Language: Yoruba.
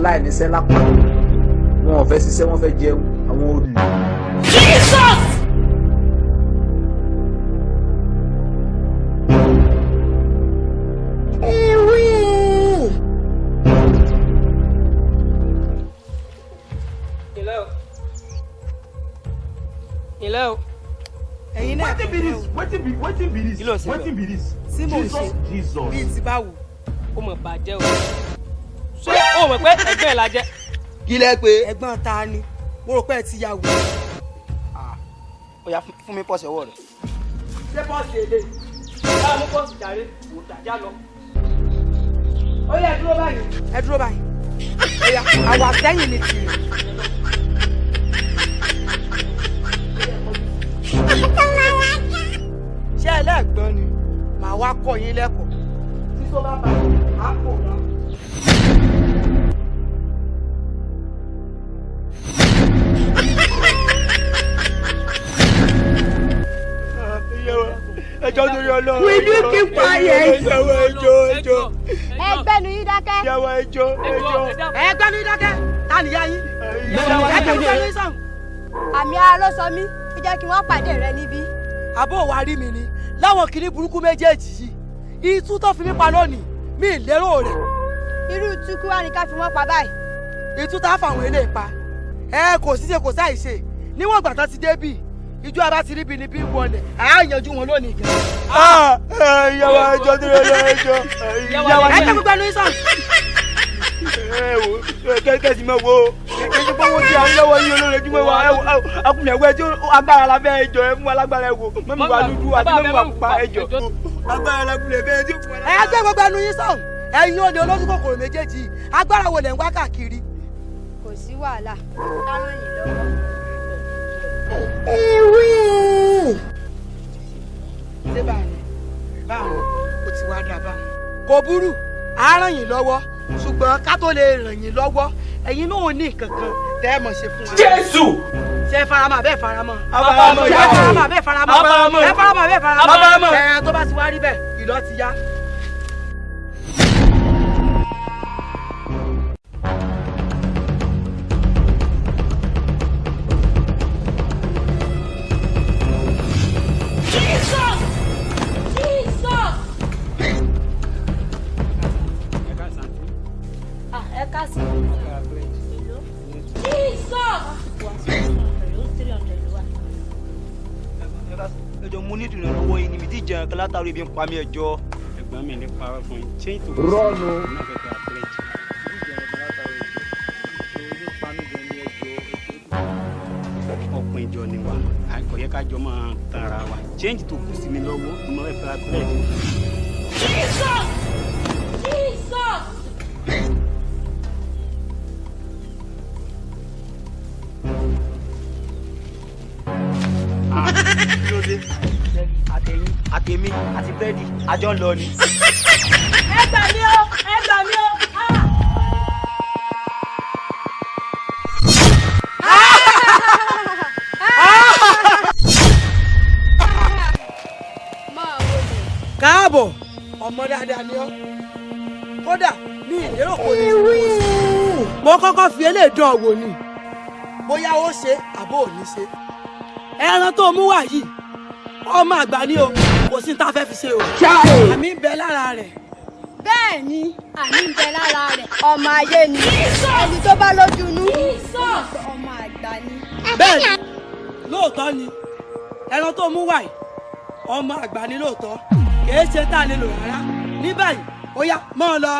Aláìníṣẹ́ lápá, wọn ò fẹ́ ṣiṣẹ́, wọ́n fẹ́ jẹun, àwọn olè. Jesus! Ilé o. Ilé o. Ẹ̀yin náà. Wetin be this? Wetin be this? Kí ló ṣe? Wetin be this? Tí mò ń Jesus. ṣe? Jesus. Bíi ti báwo? Ó mọ̀ bàjẹ́ o. Ṣé o mọ̀ pé ẹgbẹ́ ẹ̀ la jẹ́? Kí lẹ pé? Ẹ̀gbọ́n ta ni? Mo rò pé ẹ ti ya wò. Ó yá, fún mi pọ̀sẹ̀ ọwọ́ rẹ̀. Ṣé pọ́ọ̀sì èlé? Báwo mú pọ́ọ̀sì jàre? Wò dájá lọ. Ó yá, ẹ dúró báyìí, ẹ dúró báyìí. Ó yá, àwa sẹ́yìn ni tìrì. Ṣé ẹlẹ́gbọ́n ni? Màá wá kọ́ yín lẹ́kọ̀ọ́ tí tó bá bá a kò rán. Ẹjọ́ torí Ọlọ́run. Will you keep quiet? Ìyàwó, ẹjọ́, ẹjọ́. Ẹgbẹ́nu yín dákẹ́. Ìyàwó, ẹjọ́, ẹjọ́. Ẹgbẹ́nu yín dákẹ́. Ta nìyá yín? Ẹgbẹ́nu yín sàn. Àmì ara ló sọ mí, ó jẹ́ kí wọ́n pàdé rẹ níbí. Àbó wa rí mi ni láwọn kìnnì burúkú méjèèjì yìí, itú tó fi mí pa lónìí, mi ì lérò rẹ̀. Irú túkú wá ní ká fi wọ́n pa báyìí? Itú tá a fàwọn eléyìí pa, ẹ kò sí ṣe, kò sáì ṣe. Níwọ̀n ìgbà tán ti débì, ìjọ abá ti ríbi níbí wọlé, à á yanjú wọn lónìí gan. Ìyàwó, ẹjọ́ torí Ọlọ́run, ẹjọ́. Ìyàwó. Ẹ tẹ́ gbogbo ẹnu yín sàn. Ẹ wo, kẹ́kẹ́ sì mọ̀ wo kẹ́kẹ́ fọwọ́ tí a ń lọ́wọ́ yín olóore wa. Ẹ wo, akùnrin ẹ̀wọ́ ẹjọ́, agbára la fẹ́. Ẹjọ́, ẹ fún wa lágbára. Ẹ wo mọ́mí wa dúdú àti mọ́mí wa pupa, ẹjọ́, agbára la kúnlẹ̀ bẹ́ẹ̀ tí ó fún wa. Ẹ gbé gbogbo ẹnu yín sàn. Ẹ̀yin olè olójú kòkòrò méjèèjì, agbára wo lẹ̀ ń wá káàkiri? Kò sí wàhálà, ká ràn yín lọ́wọ́. Ṣé báyìí báwọn kò ti wá dà báwọn? Kò burú, á ràn yín lọ́wọ́, ṣùgbọ́n ká tó lè ràn yín lọ́wọ́, ẹ̀yin náà ò ní nǹkan kan tẹ́ ẹ mọ̀ ṣe fún wa. Jésù. Ṣé ẹ faramọ́ àbẹ́ faramọ́? Afaramọ́. Ṣé ẹ faramọ́ àbẹ́ faramọ́? Afaramọ́. Ẹ faramọ́ àbẹ́ faramọ́? Afaramọ́. Ẹ tó bá ti wá rí bẹ́ẹ̀, ìlọ ti yá. Jesus! Jesus! Ah, ẹ káàsán. Èló? Jesus! Ẹjọ́, mo ní ìrànlọ́wọ́ yìí ni mi ti jẹun kan látàrí ibi ń pa mí, ẹjọ́. Ẹ̀gbọ́n mi ní parọ́ fún yín, ṣé ìtòkù Rọ́ọ̀nù. náà fẹ́ fẹ́ àbúrẹ́jì ìjẹun kan látàrí ẹjọ́, ẹjọ́ ló pa mí gan ní ẹjọ́. Ẹjọ́ ọkùnrin ìjọ ni wa, kò yẹ ká jọ máa tan ara wa. Change tó kù sí mi lọ́wọ́ ni mo fẹ́ fẹ́ àbúrẹ́jì. Jesus! Jesus! Kí ló dé? Àtẹ̀yìn àtẹ̀mí àti búrẹ́dì àjọ ń lọ ni. Ẹ gbà mí o! Ẹ gbà mí o! Ah! Máa wọlé. Káàbọ̀, ọmọ dáadáa ni ọ́. Kódà ní ìlérò kò ní fún mi. Mo kọ́kọ́ fi eléyìí dán ọ wò ni bóyá ó ṣe àbó ò ní ṣe. Ẹran tó mú wá yìí, ọmọ àgbà ni o, kò sí ní tá a fẹ́ fi ṣe o. Àmì ń bẹ lára rẹ̀. Bẹ́ẹ̀ ni, àmì ń bẹ lára rẹ̀. Ọmọ ayé ni. Ẹni tó bá lójú inú, ó mọ̀ pé ọmọ àgbà ni. Bẹ́ẹ̀ ni, lóòótọ́ ni ẹran tó mú wá yìí, ọmọ àgbà ni lóòótọ́, kìí ṣe tá a lè lò rárá ní báyìí. Ó yá, mọ́ ọ lọ.